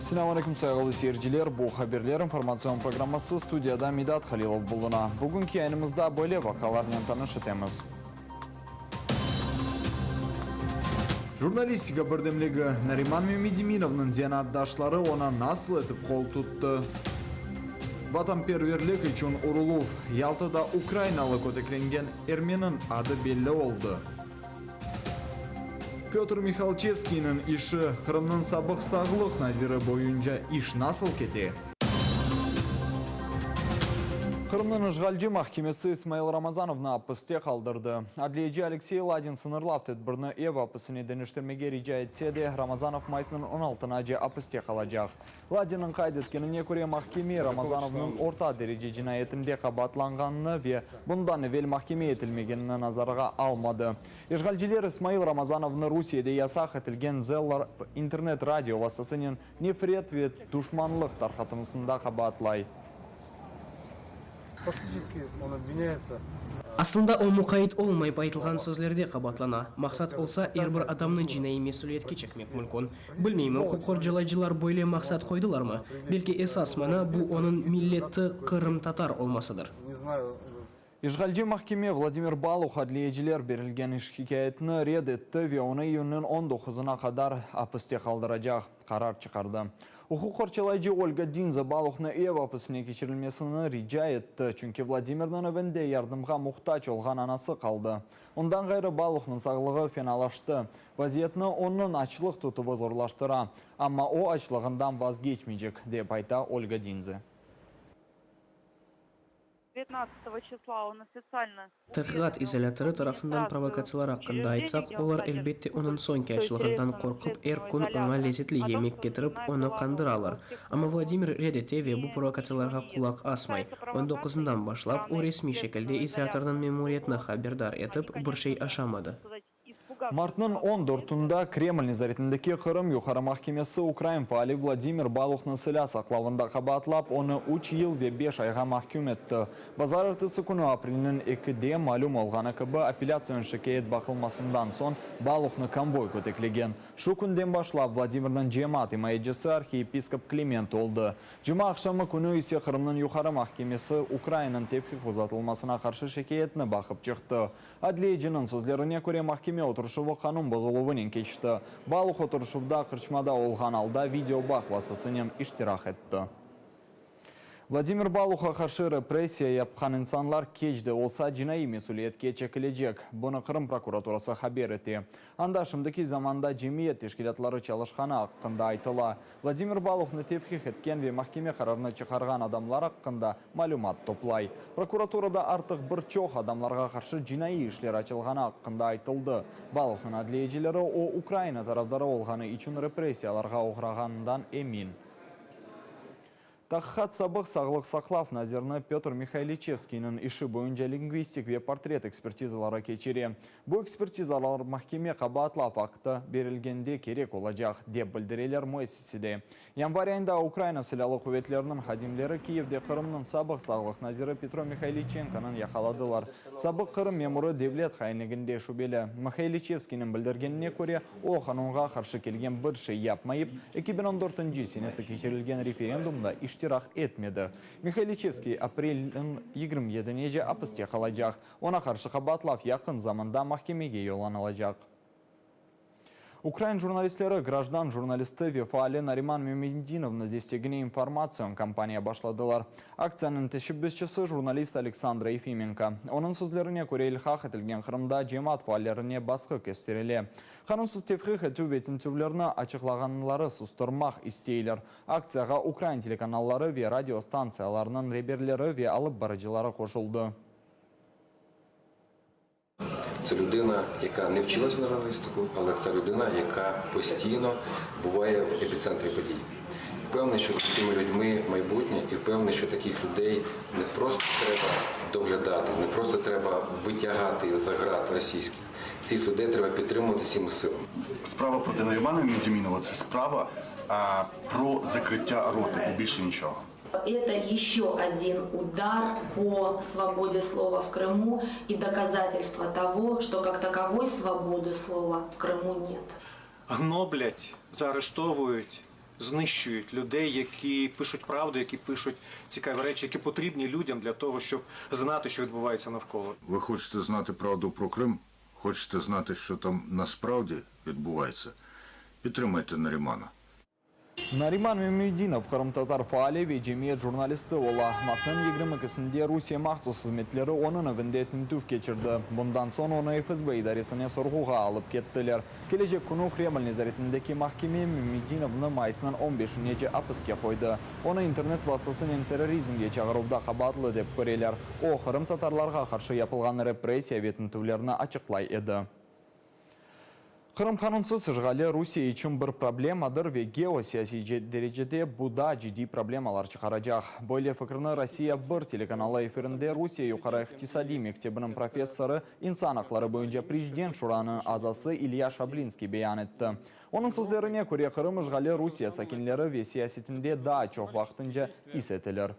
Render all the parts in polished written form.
Selâm aleyküm, sayğılı seyirciler! Bu Haberler informatsion programması, studiyada Midat Halilov buluna. Bugünki yayınımızda böyle vaqialarnen tanış etemiz. Jurnalistika birdemligi, Nariman Memedeminovnıñ zenaatdaşları oña nasıl etip qol tuttı? Vatanperverlik içün uruluv, Yaltada ukrainalı köteklengen ermeniñ adı belli oldı. Pötr Mihalçevskiyniñ işi, Qırımnıñ sabıq sağlıq naziri boyunca iş nasıl kete? Qırımnıñ işğalci mahkemesi İsmail Ramazanovnı apiste qaldırdı. Adliyeci Aleksey Ladin sıñırlav tedbirini ev apisine deñiştirmege rica etse de, Ramazanov maysnıñ on altınace apiste qalacaq. Ladinniñ qayd etkenine köre, mahkeme Ramazanovnıñ orta derece cinayetinde qabaatlanğanını ve bundan evel mahkeme etilmegenini nazarğa almadı. İşğalciler İsmail Ramazanovnı Rusiyede yasaq etilgen Zellar internet-radio vastasınen nefret ve duşmanlıq tarqatımsında qabaatlay. Aslında o muqayıt olmayıp aytılğan sözlerde qabaatlana. Maqsat olsa, er bir adamnı cinaiy mesüliyetke çekmek mümkün. Bilmeyim, uquq qorcalayıcılar böyle maqsat qoydılarmı? Belki esas mana bu onıñ milleti qırımtatar olmasıdır. İşğalci mahkeme Vladimir Baluh adliyeciler berilgen şikâyetni red etti ve onı iyünniñ on doquzına qadar apiste qaldıracaq qarar çıqardı. Uquq qorçalayıcı Olga Dinze Baluhnı ev apisine keçirilmesini rica etti, çünki Vladimirniñ evinde yardımğa muhtac olğan anası qaldı. Ondan ğayrı Baluhnıñ sağlığı fenalaştı. Vaziyetni onıñ açlıq tutuvı zorlaştıra, amma o açlığından vazgeçmeycek, dep ayta Olga Dinze. Taqiqat izolâtorı tarafından provokatsiyalar aqqında aytsaq, olar, elbette, onıñ soñki açlığından qorqıp, er kün oña lezetli yemek ketirip, onı qandıralar. Amma Vladimir red ete ve bu provokatsiyalarğa qulaq asmay. On doquzından başlap, o resmiy şekilde izolâtornıñ memuriyetini haberdar etip, bir şey aşamadı. Martnıñ on dörtünde Kreml nezaretindeki Qırım Yuqarı mahkemesi ukrain faali Vladimir Baluhnı silâ saqlavında qabaatlap, onı üç yıl ve beş ayğa mahküm etti. Bazarertesi künü, aprelniñ ekide, malüm olğanı kibi, apellâtsion şikâyet baqılmasından soñ Baluhnı konvoy köteklegen. Şu künden başlap Vladimirniñ cemaat imayecisi arhiyepiskop Kliment oldı. Cumaaqşamı künü ise Qırımnıñ Yuqarı mahkemesi Ukrainanıñ tevqif uzatılmasına qarşı şikâyetni baqıp çıqtı. Adliyeciniñ sözlerine köre, mahkeme oturışuvı qanun bozuluvınen keçti. Baluh oturışuvda qırçmada olğan alda videobağ vastasınen iştirak etti. Vladimir Baluhqa qarşı repressiya yapqan insanlar keç de olsa cinaiy mesüliyetke çekilecek. Bunı Qırım prokuraturası haber ete. Anda şimdiki zamanda cemiyet teşkilâtları çalışqanı aqqında aytıla. Vladimir Baluhnı tevqif etken ve mahkeme qararını çıqarğan adamlar aqqında malümat toplay. Prokuraturada artıq bir çoq adamlarğa qarşı cinaiy işler açılğanı aqqında aytıldı. Baluhnıñ adliyecileri o, Ukraina tarafdarı olğanı içün repressiyalarğa oğrağanından emin. Taqiqat sabıq sağlıq saqlav nazirini Pötr Mihayliçevskiyniñ işi boyunca lingvistik ve portret ekspertizaları keçire. Bu ekspertizalar mahkeme qabaatlav aktı berilgende kerek olacaq, dep bildireler müessisede. Yanvar ayında Ukrayina Silâlı quvetleriniñ hadimleri Kiyevde Qırımnıñ sabıq sağlıq naziri Petro Mihayliçenkonıñ yaqaladılar. Sabıq Qırım memurı devlet hainliginde şübeli. Mihayliçevskiyniñ bildirgenine köre, o, qanunğa qarşı kelgen bir şey yapmayıp, 2014 senesi keçirilgen referendumda iştirak etmedi. Mihayliçevskiy aprelniñ 27-nece apiste qalacaq. Oña qarşı qabaatlav yaqın zamanda mahkemege yollanılacaq. Ukrain jurnalistleri grajdan jurnalisti ve faali Nariman Memedinovnı destegine informatsion kampaniya başladılar. Aktsiyanıñ teşebbüsçisi jurnalist Aleksandra Yefimenko. Onıñ sözlerine köre, ilhaq etilgen Qırımda cemaat faallerine basqı kösterile. Qanunsız tevqif etüv ve tintüvlerni açıqlağanları sustırmaq isteyler. Aktsiyağa ukrain telekanalları ve radiostantsiyalarınıñ reberleri ve alıp barıcıları qoşuldı. Це людина, яка не вчилася на журналістику, але це людина, яка постійно буває в епіцентрі подій. Впевнений, що з такими людьми майбутнє, і впевнений, що таких людей не просто треба доглядати, не просто треба витягати з-за грат російських. Цих людей треба підтримувати всіми силами. Справа проти Нарімана Мемедемінова – це справа про закриття рота і більше нічого. Это еще один удар по свободе слова в Крыму и доказательство того, что как таковой свободы слова в Крыму нет. Гноблять, заарештовують. знищують людей, які пишуть правду, які пишуть цікаві речі, які потрібні людям для того, щоб знати, що відбувається навколо. Ви хочете знати правду про Крим? Хочете знати, що там насправді відбувається? Підтримайте Нарімана. Nariman Memedinov qırımtatar faali ve cemiyet jurnalisti ola. Martnıñ 22-sinde Rusiye mahsus hızmetleri onıñ evinde tintüv keçirdi. Bundan soñ onı FSB idaresine sorğuğa alıp kettiler. Kelecek künü Kreml nezaretindeki mahkeme Memedinovnı mayısnıñ on beşinece apiske qoydı. Onı internet vastasınen terrorizmge çağıruvda qabaatlı dep köreler. O, qırımtatarlarğa qarşı yapılğan repressiya ve tintüvlerni açıqlay edi. Qırım qanunsız işğali Rusiye içün bir problemadır ve geosiyasiy derecede bu da ciddiy problemalar çıqaracaq. Böyle fikirni Rossiya bir telekanalı efirinde Rusiye Yuqarı iqtisadiy mektebiniñ professorı, İnsan aqları boyunca Prezident şuranıñ azası İlya Şablinskiy beyan etti. Onıñ sözlerine köre, Qırım işğali Rusiye sakinleri ve siyasetinde daa çoq vaqtınca is etilir.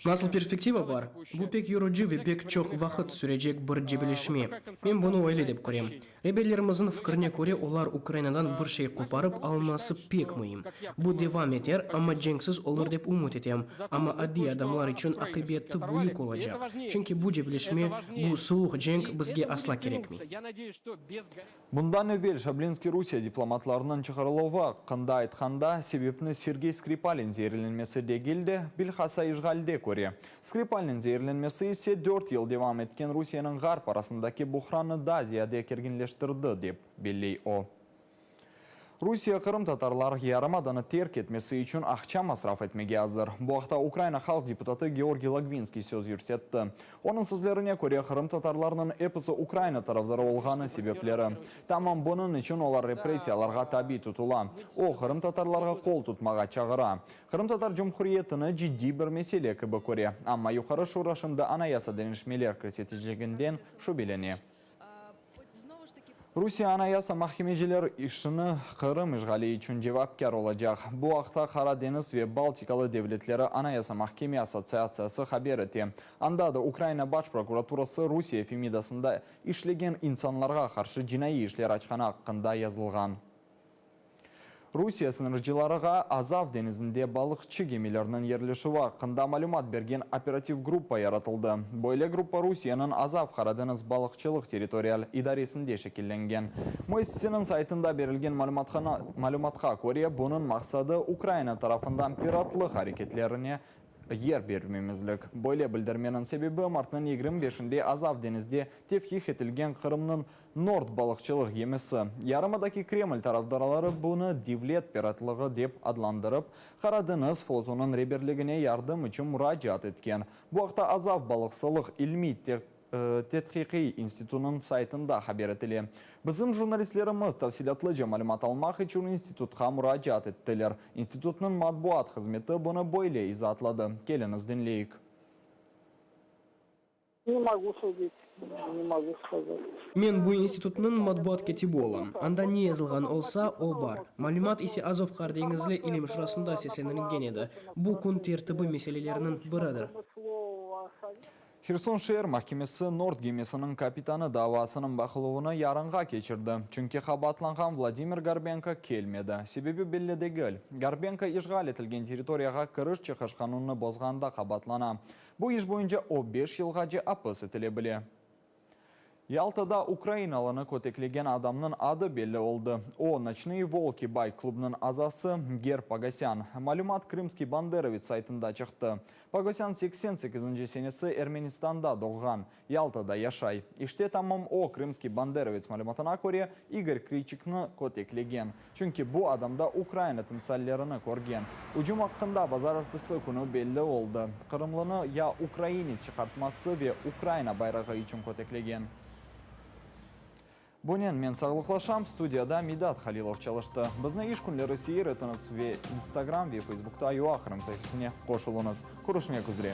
Nasıl perspektiva bar? Bu pek yorucı ve pek çoq vaqıt sürecek bir cebeleşme. Men bunı öyle dep körem. Reberlerimizniñ fikrine köre, olar Ukrainadan bir şey qoparıp alması pek müim. Bu devam eter, amma cenksiz olur dep ümüt etem. Amma adiy adamlar içün aqibeti büyük olacaq. Çünki bu cebeleşme, bu suvuq cenk bizge asla kerekmey. Bundan evel Şablinskiy Rusiye diplomatlarınıñ çıqarıluvı aqqında aytqanda, sebepni Sergey Skripalniñ zeerlenmesi degil de, bilhassa işğalde köre. Skripalniñ zeerlenmesi ise dört yıl devam etken Rusiyeniñ Ğarp arasındaki buhrannı daa ziyade kerginleştirdi, dep belley o. Rusiye qırımtatarlar yarımadanı terk etmesi içün aqça masraf etmege azır. Bu aqta Ukraina halq deputatı Georgiy Logvinskiy söz yürsetti. Onıñ sözlerine köre, qırımtatarlarnıñ episi Ukraina tarafdarı olğanı sebepleri. Tamam bunıñ içün olar repressiyalarğa tabi tutula. O, qırımtatarlarğa qol tutmağa çağıra. Qırımtatar cumhuriyetini ciddiy bir mesele kibi köre, amma Yuqarı Şura şimdi anayasa deñişmeler kirseteceginden şübelene. Rusiye Anayasa mahkemeciler işini Qırım işğali içün cevapkâr olacaq. Bu aqta Qara deñiz ve Baltikalı devletleri Anayasa mahkeme assotsiatsiyası haber ete. Anda da Ukraina Baş prokuraturası Rusiye Femidasında işlegen insanlarğa qarşı cinaiy işler açqanı aqqında yazılğan. Rusiye sıñırcılarığa Azav deñizinde balıqçı gemileriniñ yerleşüvi aqqında malümat bergen operativ gruppa yaratıldı. Böyle gruppa Rusiyeniñ Azav-Qaradeñiz balıqçılıq territorial idaresinde şekillengen. Müessiseniñ saytında berilgen malümatqa köre, bunıñ maqsadı Ukraina tarafından piratlıq areketlerine Yer bermemizlik. Böyle bildirmeniñ sebebi, martnıñ 25-inde Azav deñizde tevqif etilgen Qırımnıñ Nord balıqçılıq gemisi. Yarımadaki Kreml tarafdarları bunı devlet piratlığı dep adlandırıp, Qara deñiz flotunıñ reberligine yardım içün muracaat etken. Bu aqta Azav balıqsılıq ilmiy Tedqiqiy institutınıñ saytında haber etile. Bizim jurnalistlerimiz tafsilâtlıca malümat almaq içün institutqa muracaat ettiler. İnstitutnıñ matbuat hızmeti bunı böyle izaatladı. Keliñiz diñleyik. Ne mogu sudit, ne mogu skazat. Men bu institutnıñ matbuat kâtibi olam. Anda ne yazılğan olsa, o bar. Malümat ise Azov-Qara deñizli ilim şurasında seslenilgen edi. Bu kün tertibi meseleleriniñ biridir. Herson şeer mahkemesi Nord gemisiniñ kapitanı davasınıñ baqıluvını yarınğa keçirdi, çünki qabaatlanğan Vladimir Gorbenko kelmedi. Sebebi belli degil. Gorbenko işğal etilgen territoriyağa kiriş-çıqış qanunını bozğanda qabaatlana. Bu iş boyunca o beş yılğace apis etile bile. Yaltada ukrainalını köteklegen adamnıñ adı belli oldı. O, Noçnıye volki bayk-klubnıñ azası Ger Pogosyan. Malümat Krımskiy banderovets saytında çıqtı. Pogosyan 88-nci senesi Ermenistanda doğğan, Yaltada yaşay. İşte tamam o, Krımskiy banderovets malümatına köre, İgor Kriçikni köteklegen. Çünki bu adamda Ukraina timsallerini körgen. Ücüm aqqında bazarertesi künü belli oldı. Qırımlını ya ukrainets çıqartması ve Ukraina bayrağı içün köteklegen. Bunen men sağlıqlaşam, studiyada Midat Halilov çalıştı. Bizni iş künleri seyir etiñiz ve Instagram ve Facebookta UA Qırım saifesine qoşulıñız. Körüşmek üzre.